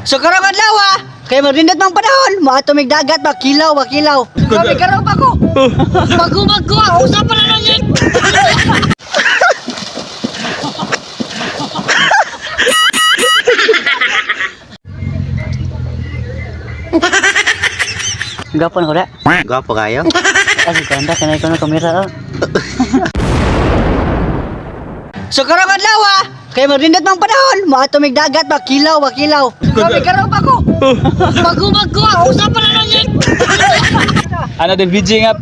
So karong adlaw ah, kay magrindot mang panahon, moadto mig dagat ba kilaw ba kilaw. Grabe karon pa ko. Bago-bago ah, usa pa na lang yun. Gapon ko da. Gwapo kayo? Ay, ganda kanay ko na kamera. Oh. So karong adlaw ah, kay magrindot mang panahon, moadto mig dagat ba kilaw ba kilaw. Grabe karon pa ko. Bago-bago ah, usa pa na lang yun. Ano din VG nga.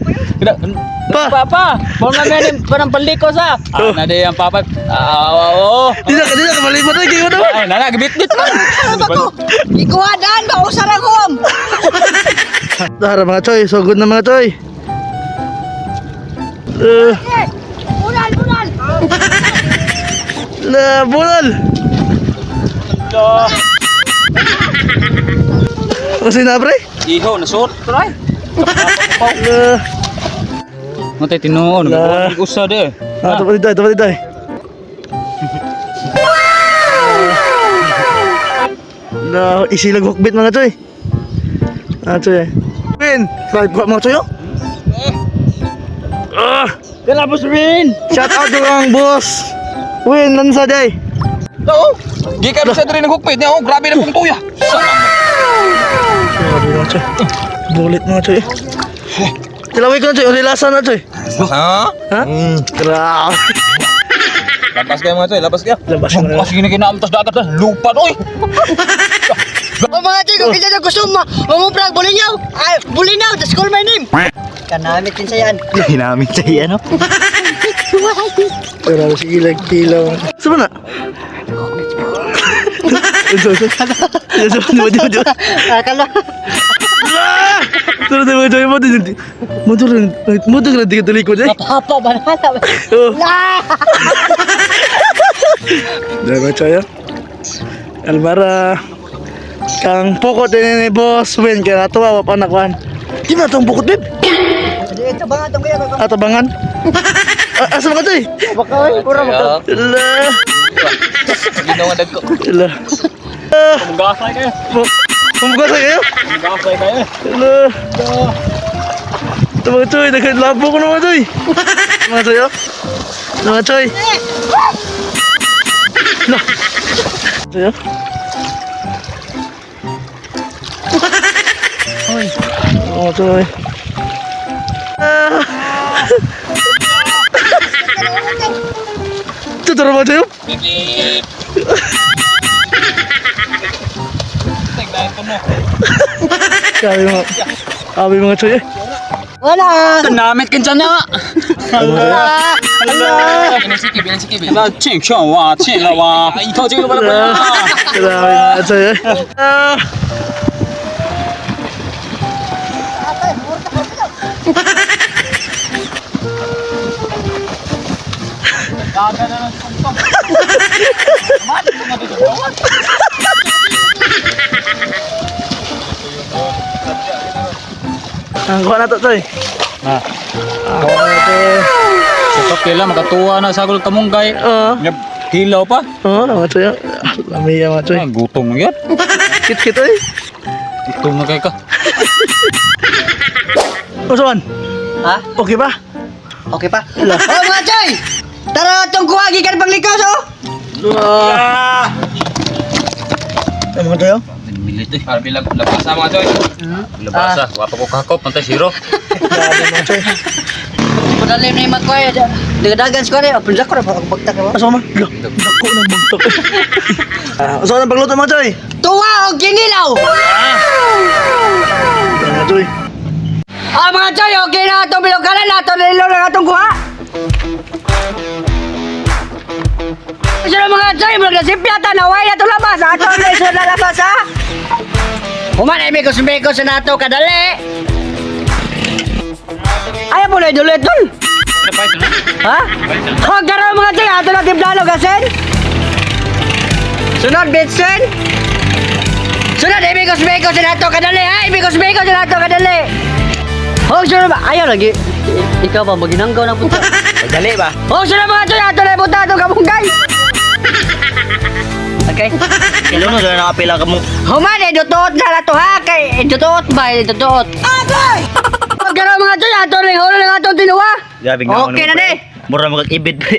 Pa. Pa pa. Pon nga meron parang paliko sa. Ano din ang papa. Ah, oo. Di na kamalipot ay kayo naman. Ay, nana gibit-bit man. Karon pa ko. Ikuha daan ba usa ra kom. Tara mga choy, so good na mga choy. Bunal, bunal. La bunal. Kasi na pre? Iho nasuot try. La. Matay tinuon, La. nag usa de. Ah, tapat dito, tapat dito. La, isilag hukbit mga choy. Ah, choy. Win, try ko mga choy. Oh. Ah, Kalabos rin. Shout out to ang boss. Win, lansa day. Oo. Gikan sa diri naghukpit niya. Oh, grabe na pong tuya. Sa Grabe mga choy. Bulit mga choy. Tilaway ko na choy, rilasa na choy. Ha? Ha? Grabe. Labas kayo mga choy, labas kayo. Labas ko na. Kasi ginaamtas dagat na lupa oy. O mga choy, kung kinsa gusto mo, mamuprag bulinaw. Ay, bulinaw, just call my name. Kanamit din sa yan. Ginamit sa iya, no? Grabe, sige lang, kilaw. Saan ba na? Unsa, unsa? Unsa, di ba, di ba, di ba? Akala. Ah! Tara, di ba, di ba, di ba, motor lang, motor lang, di ka talikod eh. Papa, banana. Oh. La! Di ba, choy, oh? Almara. Kang pukot din ni Boss Win, kaya natuwa, wapa na kuhan. Di ba itong pukot, babe? Ito ba nga itong kaya? Atabangan? Ah, asa ba ka, choy? Baka, pura baka. Ala, Ginawa dagko. ala. Mugasay kayo. Pumugasay kayo? Mugasay kayo. Ala. Ito mga choy, nagkalabo ko naman choy. Mga choy, oh. Mga choy. Ala. Choy, oh. Hoy. Mga choy. Ah. Ito tara mga choy, oh. Grabe mga choy, eh. Wala! Kanamit kinsa na. Wala! Ala. La ching chong wa ching la wa. Ikaw ching ba ba. Grabe mga choy, eh. Ah. Ang kuha na to, choy. Ah. Ang kuha na to. Sa kila makatuwa na sagol kamunggay. Oo. Nya kilaw pa. Oo, mga choy. Ah, lami yan, mga choy. Ah, gutom na gyud. Kit-kit, eh. Gutom na kay ka. Usuan, Ha? okay ba? Okay pa? Oh mga choy! Tara itong kuha, gikan pang likos oh! Ah! Ay, mga choy, oh. Milit eh. Grabe labasa mga choy. Labasa, wa pa ko kakop, pantay zero. Grabe, mga choy. Padalim na yung magkuha. Dagadagan sa kuha. Apun ko na ako bagtak na ba? Asa man? Lo, dako ng bagtok. Ah, usa man pagluto mga choy. Tuwa o ginilaw! Mga choy. Ah mga choy, okay na itong bilugalan na itong nilo na itong kuha! Sino mga choy, mga nasipyata na way na itong labas! Ato ang lesson na labas ha! Human ay mikos-mikos na nato kadali! Ayaw po na idulit dun! Ha? Huwag karoon mga choy, ato na timplano gasin! Sunod, Bitsin! Sunod, imikos-mikos na nato kadali ha! Imikos-mikos na nato kadali! Huwag sunod ba? Ayaw lagi. Ikaw ba, maginanggaw na punta. Dali ba? Huwag sunod mga choy, ato na ipunta atong kamunggay! Okay. Kilo no, dala nakapila ka mo. Human, eh, dutuot na na to ha. Kay, eh, dutuot ba? Eh, dutuot. Agay! Pagkaro mga choy, ato rin. Hulo lang atong tinuwa. Grabe nga. Okay na ni. Mura magkakibit pre.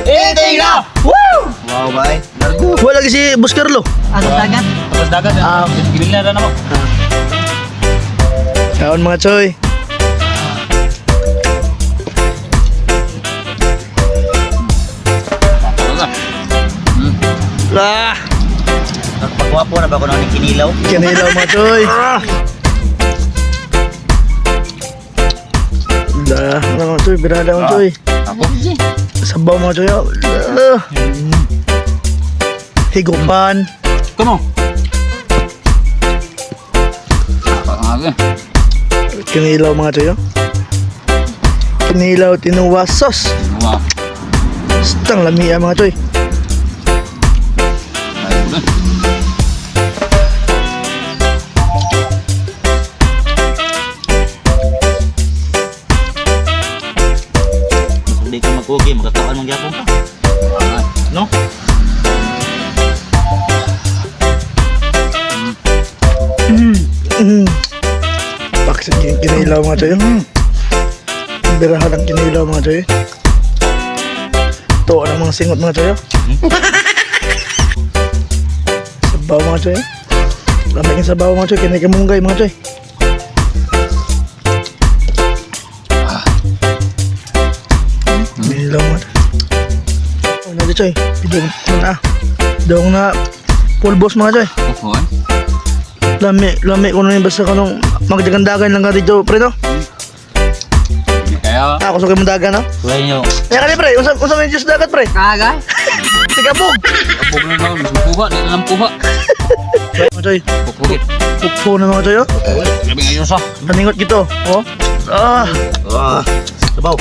Eating na! Woo! Wow, bye. Largo. Wala lagi si Boss Carlo. Ano dagat? Tapos dagat. Ah. Gibil na na mo. Kaon mga choy. Ah, Pagwapo na ba ko ng kinilaw? kinilaw mga choy. Da, ano mga choy, birada mga choy. Ako. Sabaw mga choy. Oh. Ah. Higupan. Kuno. Ako. Kinilaw mga choy. Oh. Kinilaw tinuwa sauce. Wow. Stang lami mga choy. Hindi ka magkugi, magkakaan mong gyapon ka. No? Paksit yung kinilaw mga choy. Mm. Birahan ang kinilaw mga choy. Ito ang mga singot mga choy. Sabaw mga choy. Lamig yung sabaw mga choy. Kinikamunggay mga choy. Kinilaw mga choy. Ano na choy? Bidong na. Dong na pulbos mga choy. Opo. Lami, lami ko na yung basta kanong magdagandagan lang ka dito, pre, no? Kaya Ako sa kayong dagan, no? Wala nyo. Kaya ka ni, pre, unsa unsa may juice dagat, pre? Agay? Sigabog! Kapog na lang, mas makuha, di na lang kuha. Mga choy, Pupugit. puppo na mga choy, oh. Grabe ngayon sa. Paningot gito, oh. Ah, Ah. Sabaw.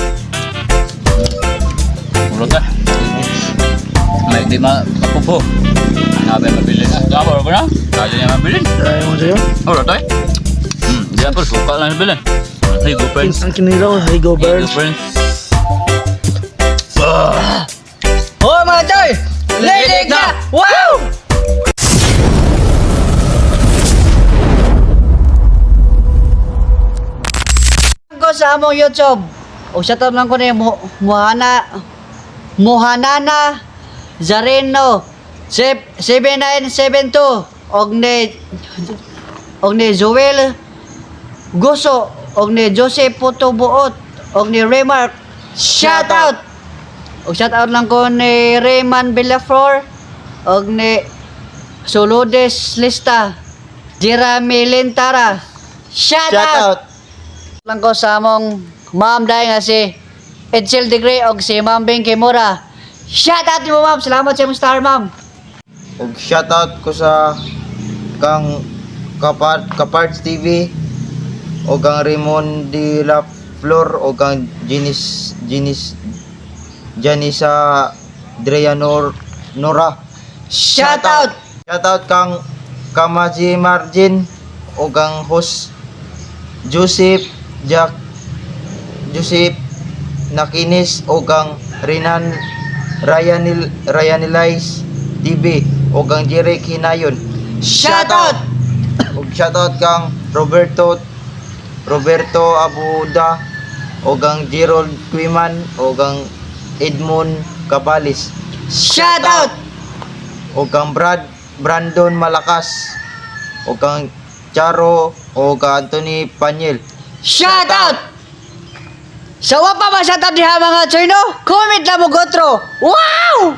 Murag ka. May di ma mapupo. Nabe mabili na. Dapat ba na? Kaya niya mabili. ay mga choy, oh. Ora tay. Diyan pa suka lang nabili. Hey, go friends. Ang kinilaw, hey, go Hey, go birds. friends. Oh mga choy! Lidig na! Wow! Ko sa among YouTube. O shoutout lang ko ni Muhana Muhanana Zareno 7972 og ni Joel Guso og ni Joseph Puto Buot og ni Remark. Shout out! Og shout out lang ko ni Rayman Villaflor og ni Solodes Lista, Jeremy Lintara. Shout, Shout out! out. Lang ko sa among ma'am dahil nga si Edsel Degree og si Ma'am Bing Kimura. Shout out mo ma'am. Salamat sa imong star ma'am. Og shoutout ko sa kang Kaparts TV o kang Raymond de la Flor o kang Jinis Jinis Janisa Drea Nora. Shout out! Shoutout kang Kamaji Margin o kang host Joseph Jack Joseph Nakinis o kang Renan Ryanil Ryanilais TV o kang Jeric Hinayon. Shout out! Og shoutout kang Roberto Roberto Abuda o kang Gerald Quiman o kang Edmond Cabalis Shout out! o kang Brad Brandon Malakas o kang Charo o kang Anthony Paniel. Shout out! Sa wa pa ba shout out diha mga choy no? Comment lang mo gotro. Wow!